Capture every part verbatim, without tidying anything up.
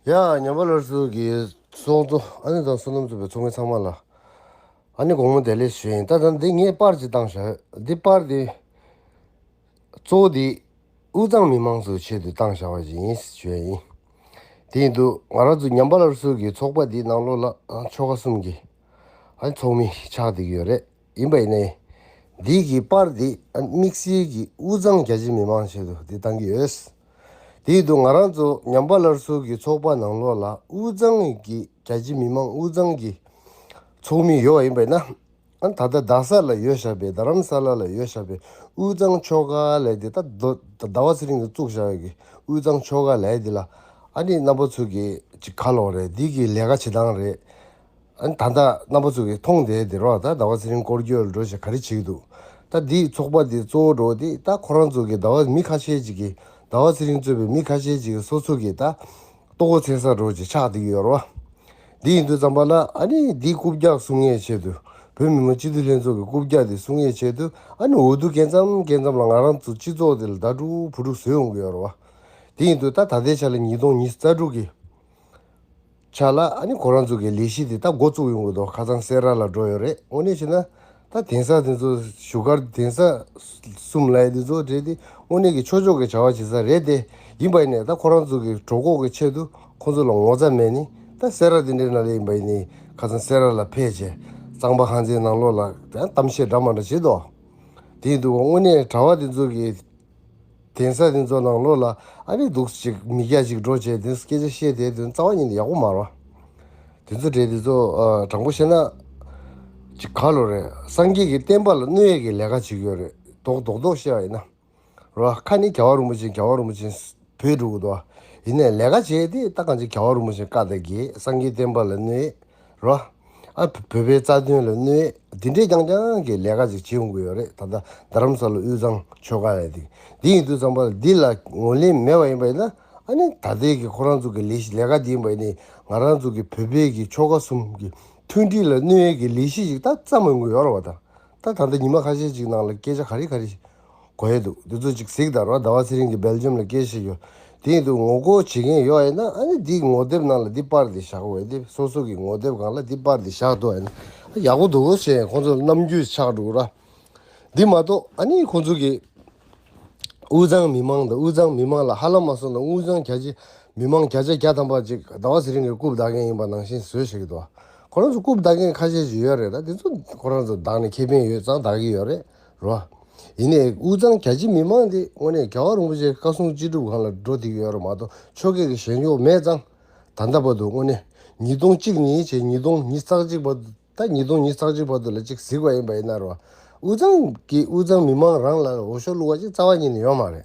ཡ། ཉམས་པ་སླར་གསོ་གི་ཚོགས་གཙོ་ཨ་ནེ་དང་བསོད་ནམས་ཚོགས་པའི་ཚོགས་མི་ཚང་མ་ལ་ཨ་ནེ་དགོང་མོ་བདེ་ལེགས་ཞུ་ཡིན། ད་ད་འདི་ངས་པར་ཅིག་བཏང་བཞག་འདི་པར་འདི་གཙོ་བོ་འདི་དབུས་གཙང་མི་མང་ཚོའི་ཆེད་དུ་བཏང་བཞག་པ་ཅིག་ཡིན་ཞུ་ཡ་ཡིན། དེ་ཡིན་དུས་ང་རང་ཚོ་ཉམས་པ་སླར་གསོ་གི་ཚོགས་པ་འདི་ནང་ལོགས་ལ་ཨ་ཆོལ་ཁ་གསུམ་གྱི་ཨ་ཚོགས་མི་ཆགས་བསྡད་ཀྱི་ཡོད་རེད། ཡིན་པ་ཡིན་ནའི། འདི་གི་པར་འདི་དམིགས་བསལ་གྱི་དབུས་གཙང་རྒྱ་ཆེ་མི་མང་ཆེད་དུ་འདི་བཏང་གི་ཡོད། དེ་ཡིན་དུས་ང་རང་ཚོ་ཉམས་པ་སླར་གསོ་གི་ཚོགས་པ་ནང་ལོགས་ལ་དབུས་གཙང་གི་རྒྱ་ཆེ་མི་མང་དབུས་གཙང་གི་ཚོགས་མི་ཡོད་པ་ཡིན་པ་ཡིན་ན། ཨ་ད་ལྟ་རྡ་ས་ལ་ཡོད་བཞག་པའི་རྡ་རམ་ས་ལ་ལ་ཡོད་བཞག་པའི་དབུས་གཙང་ཆོལ་ཁ་ལས་འདི་ད་ཟླ་བ་ཚེ་རིང་གིས་བཙུགས་བཞག་པའི་དབུས་གཙང་ཆོལ་ཁ་ལས་འདི་ལ་ཨ་ནི་རྣམ་པ་ཚོ་གི་ཅིག་ག་ལོག་རེད། འདི་གི་ལས་ཀ་བྱེད་སྟངས་རེད། ཨ་ནི་ད་ལྟ་རྣམ་པ་ཚོ་གིས་མཐོང་བསྡད་དེ་རོགས། ད་ཟླ་བ་ཚེ་རིང་སྐོར་སྐྱོད་འགྲོ་བྱས་ག་རེ་བྱེད་ཀྱི་འདུག་ད་འདིའི་ཚོགས་པ་འདི་གཙོ་བོ་འགྲོ་དེ་ད་ཁོ་རང་ཚོ་གིས་ཟླ་བ་མི་ཁ་ཤས་ཅིག་གིས་ཟླ་བ་ཚེ་རིང་གཙོས་པའི་མི་ཁ་ཤས་ཅིག་གིས་སོ་སོ་གིས་ད་ལྟོ་གོས་འཚོལ་ས་འགྲོ་བྱས་ཆགས་བསྡད་ཀྱི་ཡོད་རེད་བ། འདི་ཡིན་དུས་ཙམ་པ་ལ་ཨ་ནི་འདིའི་རྐུབ་བཀྱག་སྲུང་ཡས་ཆེད་དུ་བོད་མི་མང་སྤྱི་འཐུས་ལྷན་ཚོགས་ཀྱི་རྐུབ་བཀྱག་འདི་སྲུང་ཡས་ཆེད་དུ་ཨ་ནི་འོས་བསྡུ་སྐབས་མཚམས་སྐབས་མཚམས་ལ་ང་རང་ཚོ་སྤྱི་ཚོགས་འདི་ལ་ཟླ་དྲུག་བུ་ཕྲུག་བཟོས་ཡོང་གི་ཡོད་རེད་བ། དེ་ཡིན་དུས་ད་ད་ལྟའི་ཆ་ལ་ཉིས་སྟོང་ཉི་ཤུ་རྩ་དྲུག་གི་ཆ་ལ་ཨ་ནི་ཁོ་རང་ཚོ་གི་ལས་གཞི་དེ་ད་འགོ་བཙུགས་ཡོང་གི་འདུག་ཁ་སང་སེ་ར་ལ་འགྲོ་ཡོད་རེད། དངོས་གནས་བྱས་ན་ད་གདན་ས་དེ་ཚོ་བཞུགས་སྒར་གདན་ས་གསུམ་ལ་ཡ་དེ་ཚོ་གྲས་དེ་དངོས་གནས་ཀྱི་ཆོས་ཕྱོགས་ཀྱི་བྱ་བ་བྱེད་ས་རེད་དེ། ཡིན་པ་ཡིན་ནའི་ད་ཁོ་རང་ཚོ་གི་གྲོད་ཁོག་གི་ཆེད་དུ་ཁོ་ཚོ་ལ་ངོ་ཚ་མེད་ནི་ད་སེ་ར་དེ་འདྲའི་ནང་ལ་ཡིན་པ་ཡིན་ནའི་ཁ་སང་སེ་ར་ལ་ཕེབས་བྱས་གཙང་པ་ཁང་ཚན་ནང་ལོགས་ལ་ད་གཏམ་བཤད་འདྲ་མ་འདྲ་བྱེད་དོ། དེ་ཡིན་དུས་དངོས་གནས་གྲྭ་པ་དེ་ཚོ་གི་གདན་ས་དེ་ཚོ་ནང་ལོགས་ལ་ཨ་ནི་འདུག་ཅིག་མི་སྐྱ་ཅིག་འགྲོ་བྱས་དེ་སྐད་ཆ་བཤད་དེ་དོན་རྩ་བ་ཉིད་ནས་ཡག་པོ་མ་རེད། དེ་ཚོ་གྲས་དེ་ཚོ་ཨ་དྲང་པོ་བཤད་ན་ཅིག་ག་ལོ་རེད། སངས་རྒྱས་ཀྱི་བསྟན་པ་ལ་གནོད་ཡས་ཀྱི་ལས་ཀ་བྱེད་ཀྱི་ཡོད་རེད། རྡོག་རྡོག་རྡོག་བཤད་པ་ཡིན་ན་རོ། ཁ་ནི་རྒྱལ་བ་རིན་པོ་ཆེ་རྒྱལ་བ་རིན་པོ་ཆེ་བོད་འགྲོ་གི་འདུག་ཡིན་ནའི་ལས་ཀ་བྱས་དེ་ད་གང་ཅི་རྒྱལ་བ་རིན་པོ་ཆེ་བཀའ་དང་འགལ། སངས་རྒྱས་བསྟན་པ་ལ་གནོད་རོ། ཨ་བོད་པའི་རྩ་དོན་ལ་གནོད་དེ་འདྲའི་རྐྱང་རྐྱང་གི་ལས་ཀ་ཅིག་བྱེད་ཡོང་གི་ཡོད་རེད། ད་ལྟ་རྡ་རམ་ས་ལ་དབུས་གཙང་ཆོལ་ཁ་ལས་དེ་འདི་ཡིན་དུས་ཙམ་པ་ལ་འདི་ལ་ངོས་ལེན་མེད་པ་ཡིན་པ་ཡིན་ན་ཨ་ནི་ད་ལྟའི་གི་ཁོ་རང་ཚོ་གི་ལས་གཞི་ལས་ཀ་འདི་ཡིན་པ་ཡིན་ནའི་ང་རང་ཚོ་གི་བོད་པའི་གི་ཆོལ་ཁ་གསུམ་གི་མཐུན་སྒྲིལ་ལ་གནོད་ཡས་ཀྱི་ལས་གཞི་ཞིག་ད་བརྩམས་ཡོང་གི་ཡོད་རེད་བ། ད་ད་ད་ལྟ་ཉི་མ་ཁ་ཤས་ཅིག་ནང་ལ་སྐད་ཆ་ག་རེ་ག་རེ་གོ་ཡས་འདུག་འདི་ཚོ་ཅིག་གཟིགས་དང་རོ། ཟླ་བ་ཚེ་རིང་གིས་སྦེལ་ཇམ་ལ་སྐད་བཤད་ཡོད། དེ་ཡིན་དུས་ངོ་རྒོལ་བྱེད་མཁན་ཡོད་ཡིན་ན་ཨ་ནི་འདི་ངོ་དེབ་ནང་ལ་འདི་པར་འདི་བཞག་དགོས་ཡ། འདི་སོ་སོ་གི་ངོ་དེབ་སྒང་ལ་འདི་པར་འདི་བཞག་འདུག་ཡ་ན་ཡག་པོ་འདུག་ཟེར་ཁོང་ཚོ་ལ་རྣམ་འགྱུར་ཆགས་འགྲོ་ར། འདི་མ་གཏོགས་ཨ་ནི་ཁོང་ཚོ་གི་དབུས་གཙང་མི་མང་དང་དབུས་གཙང་མི་མང་ལ་ཧ་ལམ་མ་སོང་ན་དབུས་གཙང་རྒྱ་ཆེ་མི་མང་བརྒྱ་ཆ་བརྒྱ་ཐམ་པ་ཅིག་ཟླ་བ་ཚེ་རིང་གི་རྐུབ་བདའ་མཁན་ཡིན་པ་ནང་བཞིན་བཟོས་བཞག་གི་འདུག་ཁོ་རང་ཚོ་རྐུབ་བདའ་མཁན་ཁ་ཤས་ཤིག་ཡོད་རེད་ལ། དེ་ཚོ་ཁོ་རང་ཚོ་བདག་ནས་ཁེ་ཕན་ཡོད་ཙང་བདག་གི་ཡོད་རེད་རོ། ཡིན་ནའི་དབུས་གཙང་རྒྱ་ཆེ་མི་མང་དེ་དངོས་གནས་རྒྱལ་བ་རིན་པོ་ཆེའི་བཀའ་གསུང་ཅི་སྒྲུབ་སྒང་ལ་འགྲོ་བསྡད་ཀྱི་ཡོད་རེད་མ་གཏོགས་ཆོལ་ཁའི་གི་ཞེན་ཆོག་མེད་ཙང་། ད་ལྟ་བར་དུ་དངོས་གནས་ཉིས་སྟོང་གཅིག་ནས་བྱས་ཉིས་སྟོང་ཉི་ཤུ་རྩ་གཅིག་བར་དུ་ད་ཉིས་སྟོང་ཉི་ཤུ་རྩ་གཅིག་བར་དུ་ལ་གཅིག་གཟིགས་པ་ཡིན་པ་ཡིན་ན་རོ། དབུས་གཙང་གི་དབུས་གཙང་མི་མང་རང་ལ་འོས་ཤོག་བླུགས་པ་ཅིག་རྩ་བ་ཉིད་ནས་ཡོད་མ་རེད།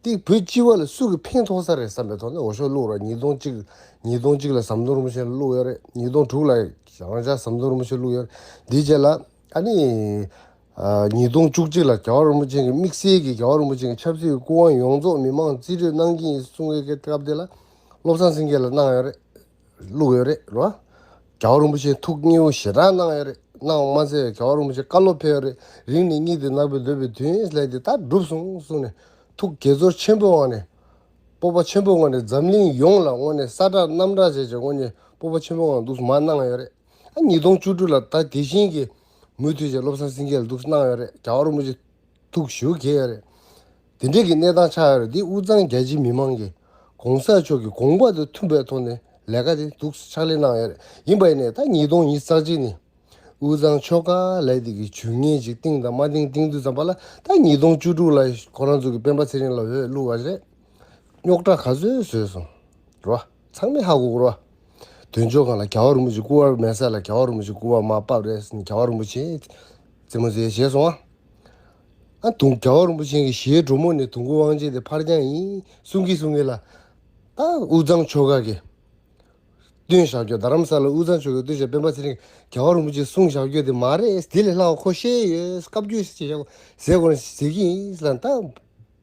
དེ་བོད་སྤྱི་བ་ལ་སུ་གི་ཕན་ཐོགས་ས་རེད་བསམ་པའི་ཐོག་ནས་འོས་ཤོག་བླུགས་ར། ཉིས་སྟོང་གཅིག་ཉིས་སྟོང་གཅིག་ལ་ཟམ་གདོང་རིན་པོ་ཆེ་ལ་བླུགས་ཡོད་རེད། ཉིས་སྟོང་དྲུག་ལ་རང་ཅག་ཟམ་གདོང་རིན་པོ་ཆེ་བླུགས་ཡོད་རེད། དེའི་རྗེས་ལ་ཨ་ནི་ཉིས་སྟོང་བཅུ་གཅིག་ལ་རྒྱལ་བ་རིན་པོ་ཆེ་གི་དམིགས་བསལ་གྱི་རྒྱལ་བ་རིན་པོ་ཆེ་གི་ཆབ་སྲིད་སྐུ་དབང་ཡོངས་རྫོགས་མི་མང་རྩིས་སྤྲོད་གནང་གི་ཡིན་གསུང་གི་སྐབས་དེ་ལ་བློ་བཟང་སེང་གེ་ལ་གནང་ཡོད་རེད། བླུགས་ཡོད་རེད་རོ། རྒྱལ་བ་རིན་པོ་ཆེ་ཐུགས་མཉེས་པོ་ཞེ་དྲག་གནང་ཡོད་རེད། གནང་བ་མ་ཟད་རྒྱལ་བ་རིན་པོ་ཆེ་བཀའ་སློབ་ཕེབས་ཡོད་རེད། རིང་ནས་གཉིད་དུ་ནག་པའི་འདོད་པའི་དུས་ལས་དེ་ད་འགྲུབ་སོང་གསུངས་ནས་ཐུགས་དགྱེས་ཚོར་ཆེན་པོའི་ངང་ནས་སྤོབས་པ་ཆེན་པོའི་ངང་ནས་འཛམ་གླིང་ཡོངས་ལ་དངོས་གནས་ས་བསྒྲགས་གནམ་བསྒྲགས་བྱས་བྱས་དངོས་གནས་སྤོབས་པ་ཆེན་པོའི་ངང་འདུག་མ་གནང་ཡོད་རེད། ཨ་ཉིས་སྟོང་བཅུ་དྲུག་ལ་ད་དེ་བཞིན་གྱི་མུ་མཐུད་བྱས་བློ་བཟང་སེང་གེ་ལ་འདུག་གནང་ཡོད་རེད། རྒྱལ་བ་རིན་པོ་ཆེ་ཐུགས་ཞེ་པོ་དགྱེས་ཡོད་རེད། དེ་འདྲས་ཀྱི་གནས་སྟངས་ཆགས་ཡོད་རེད། འདི་དབུས་གཙང་རྒྱ་ཆེའི་མི་མང་གིས་གོང་ས་མཆོག་གི་དགོངས་པ་དང་མཐུན་པའི་ཐོག་ནས་ལས་ཀ་དེ་འདུག་ཕྱག་ལས་གནང་ཡོད་རེད། ཡིན་པ་ཡིན་ནའི་ད་ཉིས་སྟོང་ཉི་ཤུ་རྩ་གཅིག་ནས་དབུས་གཙང་ཆོལ་ཁ་ལས་དེ་གི་ཇུས་ངན་ཅིག་བཏིང་དང་མ་བཏིང་བཏིང་དུས་ཙམ་པ་ལ་ད་ཉིས་སྟོང་བཅུ་དྲུག་ལ་ཁོ་རང་ཚོ་གི་སྤེན་པ་ཚེ་རིང་ལ་འོས་བླུགས་པ་རེད། རྙོག་དྲ་ག་ཚོད་བཟོས་སོང་། རོ། ཚང་མས་ཧ་གོ་གོ་རོ། དོན་གཅོད་སྒང་ལ་རྒྱལ་བ་རིན་པོ་ཆེ་སྐུ་པར་མེད་ས་ལ་རྒྱལ་བ་རིན་པོ་ཆེ་སྐུ་པར་མར་ཕབ་རེད་ཟེར་ནས་རྒྱལ་བ་རིན་པོ་ཆེ་རྩེད་མོ་རྩེ་བྱས་སོང་ཨ། ཨ་དུང་རྒྱལ་བ་རིན་པོ་ཆེ་གི་ཞལ་གྲོ་མོ་ནས་དུང་དཀར་དབང་ཆེན་དེ་ཕར་འགྱངས་ཡིན་གསུང་གི་གསུང་གི་ལ། ད་དབུས་གཙང་ཆོལ་ཁ་གི་སྟོན་བཞག་རྒྱུ། རྡ་རམ་ས་ལ་དབུས་གཙང་ཆོལ་ཁའི་སྟོན་བཞག་སྤེན་པ་ཚེ་རིང་རྒྱལ་བ་རིན་པོ་ཆེ་གསུང་བཞག་རྒྱུ་དེ་མ་རེད། དེ་ལས་ལྷག་པ་ཁོ་ཤེས་ཡོད་བཀའ་བརྒྱུད་ཟེར་བཞག་ཟེར་དགོས་ན་ཟེར་གྱི་ཡིན་ལ། ད་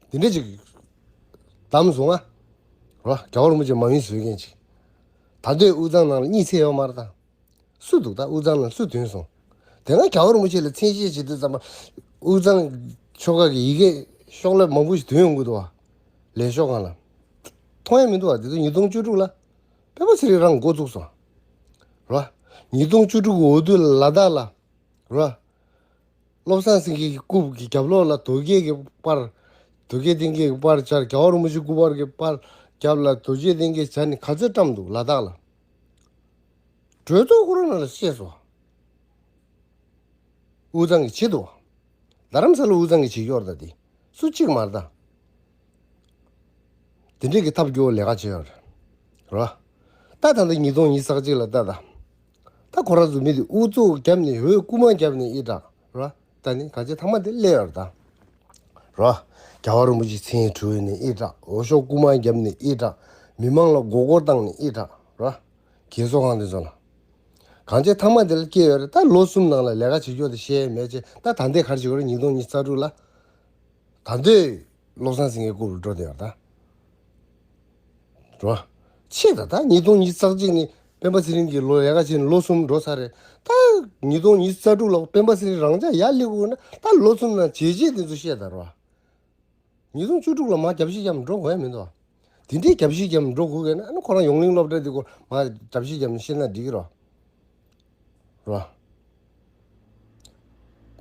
འདི་འདྲ་ཅིག་བདམས་སོང་ང་། རོ། རྒྱལ་བ་རིན་པོ་ཆེ་མ་ཡིན་བཟོས་མཁན་ཅིག་ད་ལྟའི་དབུས་གཙང་ནང་ལ་གཉིད་སད་ཡོད་མ་རེད་ད། སུ་འདུག་ད་དབུས་གཙང་ནང་སུ་ཐོན་སོང་། དེ་སྔ་རྒྱལ་བ་རིན་པོ་ཆེ་ལ་མཚན་བཤད་བྱེད་དུས་ཙམ་པ་དབུས་གཙང་ཆོལ་ཁ་གི་ཡི་གེ་ཤོག་ལྷེ་མང་པོ་ཞིག་ཐོན་ཡོང་གི་འདུག་བ། ལས་ཤོག་སྒང་ལ། མཐོང་ཡ་མི་འདུག་བ། དེ་ཚོ་ཉིས་སྟོང་བཅུ་དྲུག་ལ། སྤེན་པ་ཚེ་རིང་རང་འགོ་བཙུགས་སོང་། རེད་བ། ཉིས་སྟོང་བཅུ་དྲུག་གི་འོས་བསྡུ་ལ་ལ་དྭགས་ལ། རེད་བ། བློ་བཟང་སེང་གེ་གི་རྐུབ་ཀྱི་རྒྱབ་ལོགས་ལ་དོལ་རྒྱལ་གྱི་པར། དོལ་རྒྱལ་བསྟེན་མཁན་གྱི་པར་སྦྱར། རྒྱལ་བ་རིན་པོ་ཆེ་སྐུ་པར་གྱི་པར་རྒྱབ་ལ་དོལ་རྒྱལ་བསྟེན་མཁན་སྦྱར་ནས་ག་ཚོད་བཀྲམ་འདུག་ལ་དྭགས་ལ། གྲོས་ཚོགས་ཁོ་རང་ནང་ལ་བཤད་སོང་། དབུས་གཙང་གིས་བྱེད་འདུག་རྡ་རམ་ས་ལ་དབུས་གཙང་གིས་བྱེད་ཀྱི་ཡོད་རེད་ད་དེ། སུ་གཅིག་མ་རེད་ད། དེ་འདྲས་ཀྱི་ཐབས་སྐྱོ་བོ་ལས་ཀ་བྱེད་ཡོད་རེད། རེད་བ། ད་ད་ལྟ་ཉིས་སྟོང་ཉི་ཤུ་རྩ་གཅིག་ལ་ལྟ་ད། ད་ཁོ་རང་ཚོ་མི་དེ་ཨུ་ཚུགས་བརྒྱབ་ནས་འོས་རྐུ་མ་བརྒྱབ་ནས་ཨི་དྲག་རེད་བ། ད་ནི་གང་ཅི་ཐ་མ་དེ་སླེབས་ཡོད་རེད་ད། རེད་བ། རྒྱལ་བ་རིན་པོ་ཆེ་མཚན་བྲུས་ནས་ཨི་དྲག་འོས་ཤོག་རྐུ་མ་བརྒྱབ་ནས་ཨི་དྲག་མི་མང་ལ་མགོ་སྐོར་བཏང་ནས་ཨི་དྲག་རེད་བ། རྒས་གསོ་ཁང་དེ་ཚོ་ལ། གང་ཅི་ཐ་མ་དེ་ལ་སྐྱེས་ཡོད་རེད། ད་ལོ་གསུམ་ནང་ལ་ལས་ཀ་བྱེད་རྒྱུ་དེ་བཤད་མེད་ཅེས། ད་ད་ལྟའི་ག་རེ་བྱེད་དགོས་རེད། ཉིས་སྟོང་ཉི་ཤུ་རྩ་དྲུག་ལ། ད་ལྟའི་བློ་བཟང་སེང་གེའི་རྐུབ་ལ་འགྲོ་བསྡད་ཡོད་རེད་ད། རེད་བ། ཆེ་ད་ད་ཉིས་སྟོང་ཉི་ཤུ་རྩ་གཅིག་ནས་སྤེན་པ་ཚེ་རིང་གིས་ལོ་ལས་ཀ་བྱས་ནས་ལོ་གསུམ་འགྲོ་ཚར་རེད། ད་ཉིས་སྟོང་ཉི་ཤུ་རྩ་དྲུག་ལ་སྤེན་པ་ཚེ་རིང་རང་འཇགས་ཡར་སླེབས་དགོས་ན་ད་ལོ་གསུམ་ནང་བྱས་རྗེས་དེ་ཚོ་བཤད་ད་རེད་བ། ཉིས་སྟོང་བཅུ་དྲུག་ལ་མར་རྒྱབ་བཤིག་རྒྱབ་འགྲོ་དགོས་ཡ་མི་འདུག་དེ་འདྲའི་རྒྱབ་བཤིག་རྒྱབ་འགྲོ་དགོས་ཀྱི་ན་ཨ་ནི་ཁོ་རང་ཡོངས་གླིང་སློབ་གྲྭ་དེ་སྐོར་མར་རྒྱབ་བཤིག་རྒྱབ་ནས་བཤད་ན་འགྲིག་གི་རོ། རོ།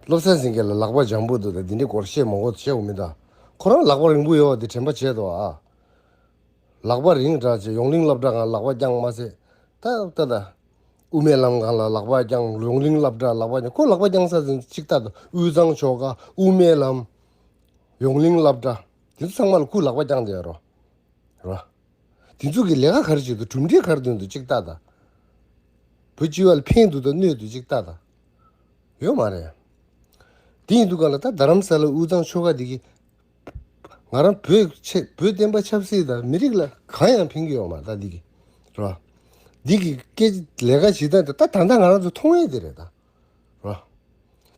བློ་བཟང་སེང་གེ་ལ་ལག་པ་འཇམ་པོ་འདུག་ད་དེ་འདྲའི་སྐོར་བཤད་མང་པོ་བཤད་དགོས་མི་འདུག་ཁོ་རང་ལག་པ་རིང་པོ་ཡོད་པ་དེ་དྲན་པ་བྱས་འདུག་ཨ། ལག་པ་རིང་དྲགས་བྱས་ཡོངས་གླིང་སློབ་གྲྭ་སྒང་ལག་པ་བརྐྱངས་མ་ཟད། ད་ལྟ་ད། དབུ་མའི་ལམ་སྒང་ལ་ལག་པ་བརྐྱངས། ཡོངས་གླིང་སློབ་གྲྭ་ལག་པ་བརྐྱངས། ཁོ་ལག་པ་བརྐྱངས་ས་ཚོ་གཅིག་ལྟ་དང་། དབུས་གཙང་ཆོལ་ཁ། དབུ་མའི་ལམ། ཡོངས་གླིང་སློབ་གྲྭ། དེ་ཚོ་ཚང་མ་ལ་ཁོས་ལག་པ་བརྐྱངས་བསྡད་ཡོད་རོ། རོ། དེ་ཚོ་གིས་ལས་ཀ་ག་རེ་བྱེད་འདུག་གྲུབ་འབྲས་ག་རེ་ཐོན་འདུག་གཅིག་ལྟ་དང་། བོད་སྤྱི་པ་ལ་ཕན་འདུག་དང་གནོད་འདུག་གཅིག་ལྟ་དང་། ཡོད་མ་རེད། དེ་ཡིན་དུས་ག་ལ་ད་རྡ་རམ་ས་ལ་དབུས་གཙང་ཆོལ་ཁ་འདི་གིས། ང་རང་བོད་ཆེ་བོད་བསྟན་པ་ཆབ་སྲིད་དང་མི་རིགས་ལ་གང་ཡང་ཕན་གྱི་ཡོད་མ་རེད་ད་འདི་གི། རོ། འདི་གི་སྐད་ལས་ཀ་བྱེད་སྟངས་དེ་ད་ད་ལྟ་ང་རང་ཚོ་མཐོང་ཡས་དེ་རེད་ད། རོ།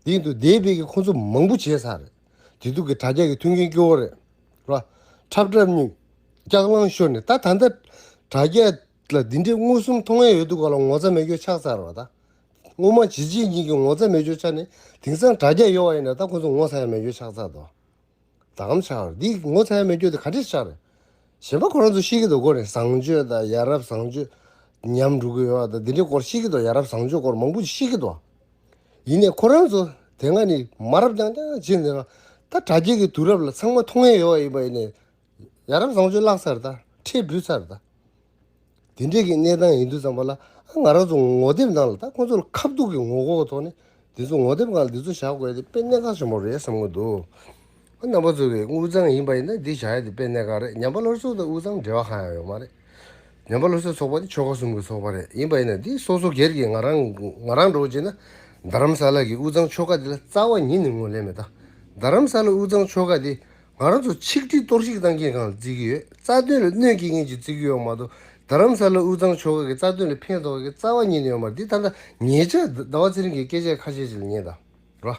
འདི་ཡིན་དུས་འདས་པའི་གི་ཁོང་ཚོ་མང་པོ་བྱས་ཚར་རེད། དེ་དུས་ཀྱི་དྲ་རྒྱ་གི་མཐུན་རྐྱེན་སྐྱོ་བོ་རེད། རོ། འཁྲབ་འཁྲབ་ཉིན། སྐྱག་ལང་ཤོར་ནས་ད་ད་ལྟ་དྲ་རྒྱ་ལ་འདི་འདྲའི་མངོན་སུམ་མཐོང་ཡས་ཡོད་དུས་ག་ལ་ངོ་ཚ་མེད་རྒྱུ་ཆགས་ཚར་བ་ད། སྔོན་མ་ཇི་བྱེད་ཉིད་ཀྱི་ངོ་ཚ་མེད་རྒྱུ་ཆགས་ནས་དེང་སང་དྲ་རྒྱ་ཡོད་བ་ཡིན་ན་ད་ཁོང་ཚོ་ངོ་ཚ་ཡ་མེད་རྒྱུ་ཆགས་ཚར་དོ། ད་གམ་ཆགས་རེད། འདི་ངོ་ཚ་ཡ་མེད་རྒྱུ་དེ་ག་འདྲས་ཆགས་རེད། གཞན་པ་ཁོ་རང་ཚོ་ཤེས་ཀྱི་འདུག་གོ་རེད། བཟང་སྤྱོད་དང་ཡ་རབས་བཟང་སྤྱོད་ཉམས་འགྲོ་གི་ཡོད་པ་དང་འདི་འདྲའི་སྐོར་ཤེས་ཀྱི་འདུག་ཡ་རབས་བཟང་སྤྱོད་སྐོར་མང་པོ་ཞིག་ཤེས་ཀྱི་འདུག་ཡིན་ནའི་ཁོ་རང་ཚོ་དེ་སྔ་ནས་མ་རབས་རྐྱང་རྐྱང་བྱས་ནས་རང་ད་དྲ་རྒྱའི་གི་དུས་རབས་ལ་ཚང་མ་མཐོང་ཡས་ཡོད་པ་ཡིན་པ་ཡིན་ནའི། ཡ་རབས་བཟང་སྤྱོད་བརླག་ཚར་ད། ཁྲལ་འབུད་ཚར་ད། དེ་འདྲས་ཀྱི་གནས་སྟངས་ཡིན་དུས་ཙམ་པ་ལ་ཨ་ང་རང་ཚོ་ངོ་དེབ་ནང་ལ་ད་ཁོང་ཚོ་ལ་ཁ་ཐུག་གི་ངོ་ལྐོག་གི་ཐོག་ནས་དེ་ཚོ་ངོ་དེབ་སྒང་ལ་འདི་ཚོ་བཞག་དགོས་དེ་དཔེ་གནད་འགག་ཆེན་པོ་རེད་བསམ་གྱི་འདུག་ཨ་རྣམ་པ་ཚོ་གིས་དབུས་གཙང་ཡིན་པ་ཡིན་ན་འདི་བཞག་ཡ་དེ་དཔེ་གནད་འགག་རེད། ཉམས་པ་སློབ་གསོ་དང་དབུས་གཙང་འབྲེལ་བ་གང་ཡང་ཡོད་མ་རེད། ཉམས་པ་སློབ་གསོའི་ཚོགས་པ་དེ་ཆོལ་ཁ་གསུམ་གྱི་ཚོགས་པ་རེད། ཡིན་པ་ཡིན་ན་འདི་སོ་སོ་སྒེར་གྱི་ང་རང་ང་རང་འདྲ་བོ་བྱས་ན་རྡ་རམ་ས་ལ་གི་དབུས་གཙང་ཆོལ་ཁ་དེ་ལ་རྩ་བ་ཉིད་ནས་ངོས་ལེན་མེད་ད། རྡ་རམ་ས་ལ་དབུས་གཙང་ཆོལ་ཁ་དེ། ང་རང་ཚོ་ཆིག་སྒྲིལ་གཏོར་བཤིག་བཏང་མཁན་སྒང་ལ་བརྩི་གི་ཡོད། རྩ་དོན་ལ་གནོད་སྐྱེལ་མཁན་ཅིག་བརྩི་གི་ཡོད་མ་གཏོགས་རྡ་རམ་ས་ལ་དབུས་གཙང་ཆོལ་ཁ་གི་རྩ་དོན་ལ་ཕན་ཐོགས་ཀྱི་རྩ་བ་ཉིད་ནས་ཡོད་མ་རེད། འདི་ད་ལྟ་ཉེ་ཆར་ཟླ་བ་ཚེ་རིང་གིས་སྐད་ཆ་ཁ་ཤས་ཅིག་ལ་ཉན་དང་། རོ།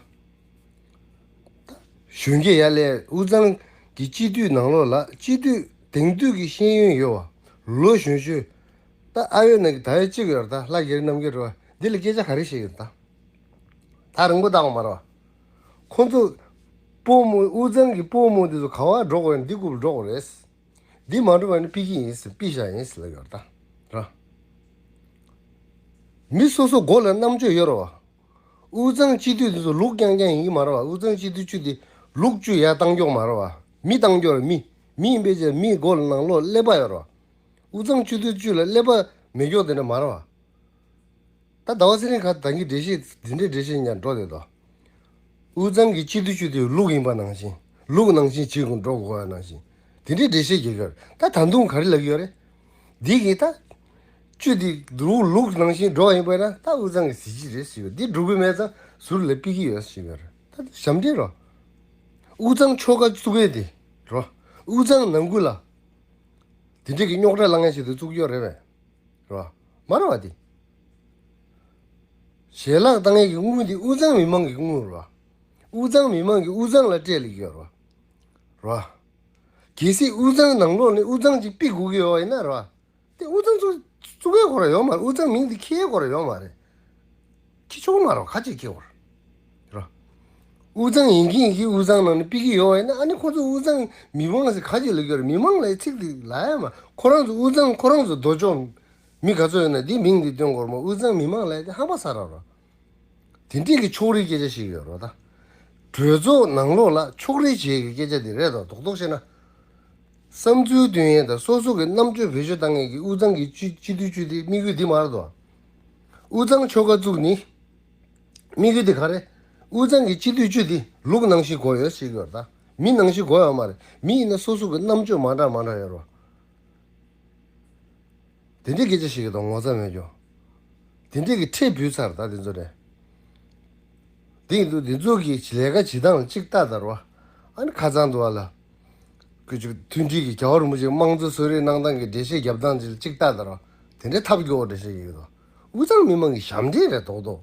གཞོན་སྐྱེས་ཡར་སླེབས། དབུས་གཙང་གི་སྤྱི་འཐུས་ནང་ལོགས་ལ་སྤྱི་འཐུས་དེང་དུས་ཀྱི་ཤེས་ཡོན་ཡོད་པ། ལོ་གཞོན་ཤོས། ད་ཨ་ཡོད་ནང་གི་ད་ཡོད་གཅིག་ཡོད་རེད་ད། ལྷ་རྒྱ་རི་རྣམ་རྒྱལ་རེད་བ། འདི་ལ་སྐད་ཆ་ག་རེ་བཤད་ཡོད་ད། ད་རིང་པོ་བཏང་བ་མ་རེད་བ། ཁོང་ཚོ་སྤོ་རྨོ་དབུས་གཙང་གི་སྤོ་རྨོ་འདི་ཚོ་ག་བ་འགྲོ་དགོས་ཡིན་འདི་རྐུབ་འགྲོ་དགོས་རེད། འདི་མ་འགྲོ་བ་ནི་ཕི་གི་ཡིན་ཟེར་པི་ཤ་ཡིན་ཟེར་ལབ་ཡོད་རེད་ད། ར། མི་སོ་སོ་མགོ་ལ་རྣམ་དཔྱོད་ཡོད་རེད་བ། དབུས་གཙང་སྤྱི་འཐུས་འདི་ཚོ་ལུག་རྐྱང་རྐྱང་ཡིན་གྱི་མ་རེད་བ། དབུས་གཙང་སྤྱི་འཐུས་བཅུ་འདི་ལུག་བཅུ་ཡར་བཏང་རྒྱུ་མ་རེད་བ། མི་བཏང་རྒྱུ་རེད་མི། མི་ཡིན་པའི་ཆ་མི་མགོ་ལ་ནང་ལོགས་ཀླད་པ་ཡོད་རེད་བ། དབུས་གཙང་སྤྱི་འཐུས་བཅུ་ལ་ཀླད་པ་མེད་རྒྱུ་དེ་འདྲ་མ་རེད་བ། ད་ཟླ་བ་ཚེ་རིང་ཁ་ད་གིན་འགྲེལ་བཤད་འདི་འདྲའི་འགྲེལ་བཤད་ཉར་འགྲོ་དེ་དོ། དབུས་གཙང་གི་སྤྱི་འཐུས་བཅུ་དེ་ལུག་ཡིན་པ་ནང་བཞིན་ལུག་ནང་བཞིན་བྱེད་དགོས་འགྲོ་དགོས་པ་ནང་བཞིན་དེ་འདྲའི་འགྲེལ་བཤད་རྒྱག་གི་ཡོད་རེད། ད་ད་དུང་ག་རེ་ལབ་ཀྱི་ཡོད་རེད། འདི་གིས་ད་བཅུ་དེ་ལུག་ལུག་ནང་བཞིན་འགྲོ་བ་ཡིན་པ་ན་ད་དབུས་གཙང་གི་གཟི་བརྗིད་རེད་ཟེར་བ་འདི་འགྲོ་གི་མེད་ཙང་ཟུར་ལ་ཕུད་ཀྱི་ཡོད་ཟེར་གྱི་ཡོད་རེད། ད་ཞབས་འདྲེན་རོ། དབུས་གཙང་ཆོལ་ཁ་བཙུགས་ཡས་དེ་རོ། དབུས་གཙང་ནང་ཁུལ་ལ་དེ་འདྲའི་གི་རྙོག་དྲ་ལངས་ཡས་ཆེད་དུ་བཙུགས་ཀྱི་ཡོད་རེད་པས། རོ། མ་རེད་བ་དེ། ཞལ་ལག་བཏང་ཡས་ཀྱི་དངུལ་འདི་དབུས་གཙང་མི་མང་གི་དངུལ་རོ། དབུས་གཙང་མི་མང་གིས་དབུས་གཙང་ལ་སྤྲད་ལེ་ཡོད་རོ། རོ། གལ་སྲིད་དབུས་གཙང་ནང་ལོགས་ནས་དབུས་གཙང་ཅིག་ཕུད་དགོས་ཀྱི་ཡོད་པ་ཡིན་ན་རོ། དེ་དབུས་གཙང་ཚོ་བཙུགས་ཡས་ཁོ་ར་ཡོད་མ་རེད། དབུས་གཙང་མིང་འདི་འཁྱེར་ཡས་ཁོ་ར་ཡོད་མ་རེད། འཁྱེར་ཆོག་མ་རེད། ཁ་ཅིག་འཁྱེར་བ་རེད། རོ། དབུས་གཙང་ཡིན་གྱི་ཡིན་གྱི་དབུས་གཙང་ནང་ནས་ཕུད་ཀྱི་ཡོད་པ་ཡིན་ན་ཨ་ནི་ཁོ་ཚོ་དབུས་གཙང་མི་མང་ཟེར་ཁ་ཅིག་ལབ་ཀྱི་ཡོད་རེད། མི་མང་ལབ་ཡས་ཚིག་འདི་ལབ་ཡས་མ་ཁོ་རང་ཚོ་དབུས་གཙང་ཁོ་རང་ཚོ་སྡོད་ཕྱོགས་ མི་ག་ཚོད་ཡོད་ན་འདི་མིང་འདི་སྟོན་དགོས་རེད་མོ། དབུས་གཙང་མི་མང་ལབ་དེ་ཧམ་པ་ཚ་ར་རོ། དེ་འདྲས་ཀྱི་ཕྱོགས་རིས་སྐད་ཆ་ཞིག་ཡོད་རོ་ད། གྲོས་ཚོགས་ནང་ལོགས་ལ་ཕྱོགས་རིས་བྱེད་ཀྱི་སྐད་ཆ་འདི་རེད་དོ། རྡོག་རྡོག་བཤད་ན། བསམ་ཚུལ་སྟོན་ཡས་དང་སོ་སོ་གི་རྣམ་དཔྱོད་བེད་སྤྱོད་བཏང་ཡས་ཀྱི་དབུས་གཙང་གི་སྤྱི་སྤྱི་འཐུས་བཅུ་དེ་དམིགས་ཡུལ་འདི་མ་རེད་དོ། དབུས་གཙང་ཆོལ་ཁ་བཙུགས་ནི། དམིགས་ཡུལ་དེ་ག་རེ། དབུས་གཙང་གི་སྤྱི་འཐུས་བཅུ་དེ་ལུག་ནང་བཞིན་གོ་ཡོད་ཟེར་གྱི་ཡོད་རེད་ད། མི་ནང་བཞིན་གོ་ཡོད་མ་རེད། མི་ཡིན་ན་སོ་སོ་གི་རྣམ་དཔྱོད་མ་འདྲ་མ་འདྲ་ཡོད་རེད། དེ་འདྲའི་སྐད་ཆ་ཞིག་གི་དང་ངོ་ཚ་མེད་ཀྱོ། དེ་འདྲའི་གི་ཁྲལ་བུད་ཚར་ད་དེ་ཚོ་རེད། དེ་ཡིན་དུས་དེ་ཚོ་གི་ལས་ཀ་བྱེད་སྟངས་ལ་གཅིག་ལྟ་དར་བ། ཨ་ནི་ཁ་ཚང་འདུག་བ་ལ། ཀུ་ཅིག་མཐུན་སྒྲིལ་གྱི་རྒྱལ་བ་རིན་པོ་ཆེ་དམངས་གཙོ་གསོལ་རས་གནང་སྟངས་ཀྱི་འགྲེལ་བཤད་རྒྱབ་སྟངས་ཅིག་ལ་གཅིག་ལྟ་དར་བ། དེ་འདྲའི་ཐབས་སྐྱོ་བོ་འགྲེལ་བཤད་ཡིན་གྱི་འདུག་དབུས་གཙང་མི་མང་གི་ཞབས་འདྲེན་རེད་རྡོག་རྡོག་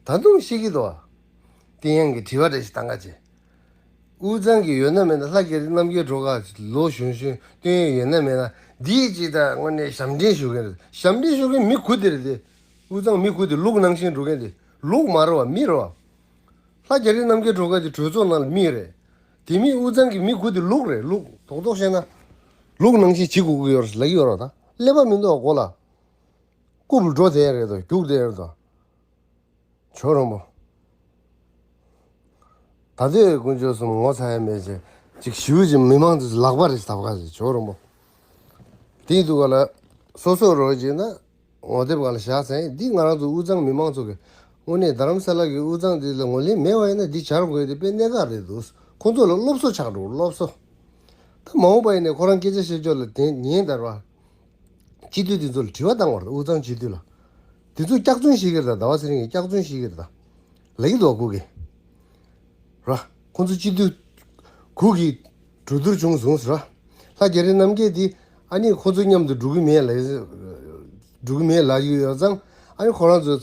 ད་དུང་ཤེས་ཀྱི་འདུག་བ། བསྟན་ཡང་གི་དྲི་བ་འདྲ་ཞིག་བཏང་ག་བྱེད། དབུས་གཙང་གི་ཡོད་ན་མེད་ན་ལྷ་རྒྱ་རི་རྣམ་རྒྱལ་སྒྲོལ་དཀར་ལོ་གཞོན་གཞོན་སྟོན་ཡས་ཡོད་ན་མེད་ན་འདིའི་ཅིག་ད་དངོས་གནས་ཞབས་འདྲེན་ཞུ་མཁན་རེད། ཞབས་འདྲེན་ཞུ་མཁན་མི་དགུ་དེ་རེད་དེ། དབུས་གཙང་མི་དགུ་དེ་ལུག་ནང་བཞིན་འགྲོ་མཁན་དེ་ལུག་མ་རེད་བ། མི་རེད་བ། ལྷ་རྒྱ་རི་རྣམ་རྒྱལ་སྒྲོལ་དཀར་དེ་གྲོས་ཚོགས་ནང་ལ་མི་རེད། དེ་མིན་དབུས་གཙང་གི་མི་དགུ་དེ་ལུག་རེད། ལུག་རྡོག་རྡོག་བཤད་ན། ལུག་ནང་བཞིན་བྱེད་དགོས་ཀྱི་ཡོད་རེད་ལབ་ཀྱི་ཡོད་རེད་ད། ཀླད་པ་མི་འདུག་བ་མགོ་ལ། རྐུབ་ལ་འགྲོ་བསྡད་རེད་དོ། རྒྱུག་བསྡད་རེད་དོ། ཇོ་རིན་པོ། ད་ལྟའི་དཀོན་མཆོག་གསུམ་ངོ་ཚ་ཡ་མེད་ཅེས་ཅིག་ཞུ་ཅིག་མི་མང་ཚོས་ལག་པ་རེ་ལབ་ག་ཅིག་ཇོ་རིན་པོ། དེའི་དུས་ག་ལ། སོ་སོ་རོགས་ཅིག་ན། ངོ་དེབ་ག་ལ་བཞག་ཚེ་འདི་ང་རང་ཚོ་དབུས་གཙང་མི་མང་ཚོ་གི། དངོས་གནས་རྡ་རམ་ས་ལ་གི་དབུས་གཙང་འདི་ལ་ངོས་ལེན་མེད་པ་ཡིན་ན་འདི་བྱ་རུ་འགོས་དེ་དཔེ་གནད་འགག་རེད་འདུག་ཁོང་ཚོ་ལ་སློབ་གསོ་ཆགས་འགྲོ་སློབ་གསོ། ད་མ་འོངས་པ་ཡིན་ནས་ཁོ་རང་སྐད་ཆ་བཤད་ཕྱོགས་ལ་དེ་ཉན་དར་བ། སྤྱི་འཐུས་དེ་ཚོ་ལ་དྲི་བ་བཏང་བར་དབུས་གཙང་སྤྱི་འཐུས་ལ། དེ་ཚོ་སྐྱག་རྫུན་བཤད་ཀྱི་རེད་ད། ཟླ་བ་ཚེ་རིང་གིས་སྐྱག་རྫུན་བཤད་ཀྱི་རེད་ད། ལབ་ཀྱི་འདུག་གུ་གི། ར། ཁོང་ཚོ་སྤྱི་འཐུས་གུ་གི་གྲོས་བསྡུར་བྱུང་སོང་ཟེར་ར། ལྷ་རྒྱ་རི་རྣམ་རྒྱལ་དེ་ཨ་ནི་ཁོང་ཚོ་མཉམ་དུ་འགྲོ་གི་མེད་ལ། འགྲོ་གི་མེད་ལབ་ཀྱི་ཡོད་ཙང་ཨ་ནི་ཁོ་རང་ཚོ་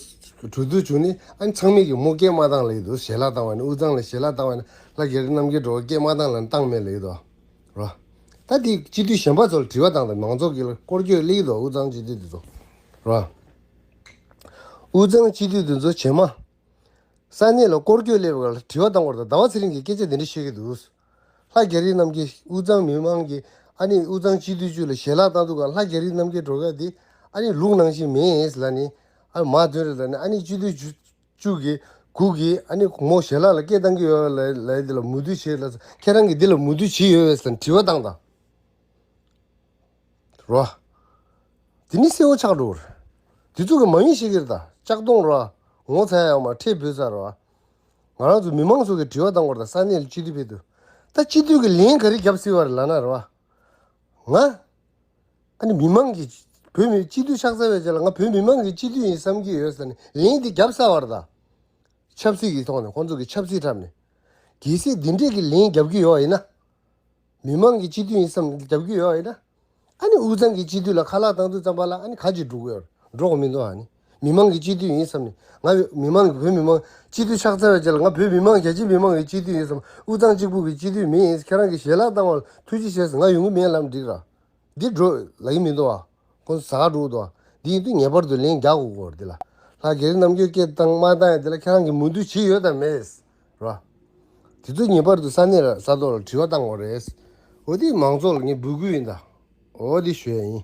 གྲོས་བསྡུར་བྱུང་ནས་ཨ་ནི་ཚང་མས་ཀྱི་མོ་སྐད་མ་བཏང་ལབ་ཀྱི་འདུག་ཞལ་ལག་བཏང་བ་ནི་དབུས་གཙང་ལ་ཞལ་ལག་བཏང་བ་ནི་ལྷ་རྒྱ་རི་རྣམ་རྒྱལ་འགྲོ་བ་སྐད་མ་བཏང་ལབ་ནི་བཏང་མེད་ལབ་ཀྱི་འདུག་ར། ད་དེ་སྤྱི་འཐུས་གཞན་པ་ཚོར་དྲི་བ་བཏང་དང་མང་ཚོགས་ཀྱི་སྐོར་སྐྱོད་སླེབས་འདུག་དབུས་གཙང་སྤྱི་འཐུས་དེ་ཚོ། ར། དབུས་གཙང་སྤྱི་འཐུས་དེ་ཚོ་རྗེས་མ། ས་གནས་ལ་སྐོར་སྐྱོད་སླེབས་པ་ལ་དྲི་བ་བཏང་བར་དང་ཟླ་བ་ཚེ་རིང་གིས་སྐད་ཆ་དེ་འདྲ་བཤད་ཀྱི་འདུག་ལྷ་རྒྱ་རི་རྣམ་རྒྱལ་དབུས་གཙང་མི་མང་གིས་ཨ་ནི་དབུས་གཙང་སྤྱི་འཐུས་བཅུ་ལ་ཞལ་ལག་བཏང་དུས་ག་ལྷ་རྒྱ་རི་རྣམ་རྒྱལ་སྒྲོལ་དཀར་དེ་ཨ་ནི་ལུག་ནང་བཞིན་མེད་ལབ་ནི། ཨ་མ་དོན་རེད་ལབ་ནི། ཨ་ནི་སྤྱི་འཐུས་བཅུ་བཅུ་གིས་གུ་གིས་ཨ་ནི་མོ་ཞལ་ལག་ལ་སྐད་བཏང་གི་ཡོད་ལ་ལ་འདི་ལ་མོས་མཐུན་བྱེད་ལ། ཁྱེད་རང་གིས་འདི་ལ་མོས་མཐུན་བྱེད་ཡོད་པས་ཟེར་ནས་དྲི་བ་བཏང་དང་། རོ། དེ་ནི་གསལ་བོ་ཆགས་འགྲོ་གི་རེད། དེ་ཚོ་གི་མ་ཡིན་ཤེས་ཀྱི་རེད་ད། ལྕགས་གདོང་རོ། ངོ་ཚ་ཡ་ཡོད་མ་ཁྲེལ་བུད་ཚར་རོ། ང་རང་ཚོ་མི་མང་ཚོ་གི་དྲི་བ་བཏང་བར་དང་ས་གནས་ལ་སྤྱི་འཐུས་ཕེབས་དུས། ད་སྤྱི་འཐུས་ཀྱི་ལན་ག་རེ་རྒྱབ་སྲིད་པ་རེད་ལབ་ན་རེད་བ། ང་། ཨ་ནི་མི་མང་གི། བོད་མི་སྤྱི་འཐུས་ཆགས་ཚར་བའི་རྗེས་ལ་ང་བོད་མི་མང་གི་སྤྱི་འཐུས་ཡིན་བསམ་གྱི་ཡོད་ཟེར་ནས་ལན་དེ་རྒྱབ་ཚར་བ་རེད་ད། ཆབ་སྲིད་ཀྱི་ཐོག་ནས་ཁོང་ཚོ་གི་ཆབ་སྲིད་འཁྲབ་ནས། གལ་སྲིད་འདི་འདྲས་ཀྱི་ལན་རྒྱབ་ཀྱི་ཡོད་ཡིན་ན། མི་མང་གི་སྤྱི་འཐུས་ཡིན་བསམ་རྒྱབ་ཀྱི་ཡོད་ཡིན་ན། ཨ་ནི་དབུས་གཙང་གི་སྤྱི་འཐུས་ལ་ཁ་ལག་བཏང་དུས་ཙམ་པ་ལ་ཨ་ནི་ག་ཅིག་འགྲོ་གི་ཡོད་རེད། འགྲོ་གི་མི་འདུག་ཨ་ནི་མི་མང་གི་སྤྱི་འཐུས་ཡིན་བསམ་ནས་ང་མི་མང་གི་བོད་མི་མང་སྤྱི་འཐུས་ཆགས་ཚར་བའི་རྗེས་ལ་ང་བོད་མི་མང་རྒྱ་ཆེ་མི་མང་གི་སྤྱི་འཐུས་ཡིན་བསམ། དབུས་གཙང་གཅིག་པུ་གི་སྤྱི་འཐུས་མིན། ཁྱེད་རང་གི་ཞལ་ལག་བཏང་བ་ལ་ཐུགས་རྗེ་ཆེ་ཟེར་ང་ཡོང་གི་མིན་ལབ་འགྲིག་ར། འདི་འགྲོ་ལབ་ཀྱི་མི་འདུག་བ། ཁོང་ཚོ་ཟ་ག་འགྲོ་འདུག་བ། འདི་ཡིན་དུས་ངེས་པར་དུ་ལན་རྒྱག་དགོས་ཀྱི་ཡོད་རེད་འདི་ལ། ལྷ་རྒྱ་རི་རྣམ་རྒྱལ་སྐད་བཏང་མ་བཏང་ཡ་འདི་ལ་ཁྱེད་རང་གི་མོས་མཐུན་བྱེད་ཡོད་དམ་མེད། ར། དེ་ཚོ་ངེས་པར་དུ་ས་གནས་ལ་ས་ཐོག་ལ་དྲི་བ་བཏང་དགོས་རེད། འོ་དེ་མང་ཚོགས་ལ་ངས་འབོད་སྐུལ་ཡིན་ད། འོ་དེ་ཞུ་ཡ་ཡིན།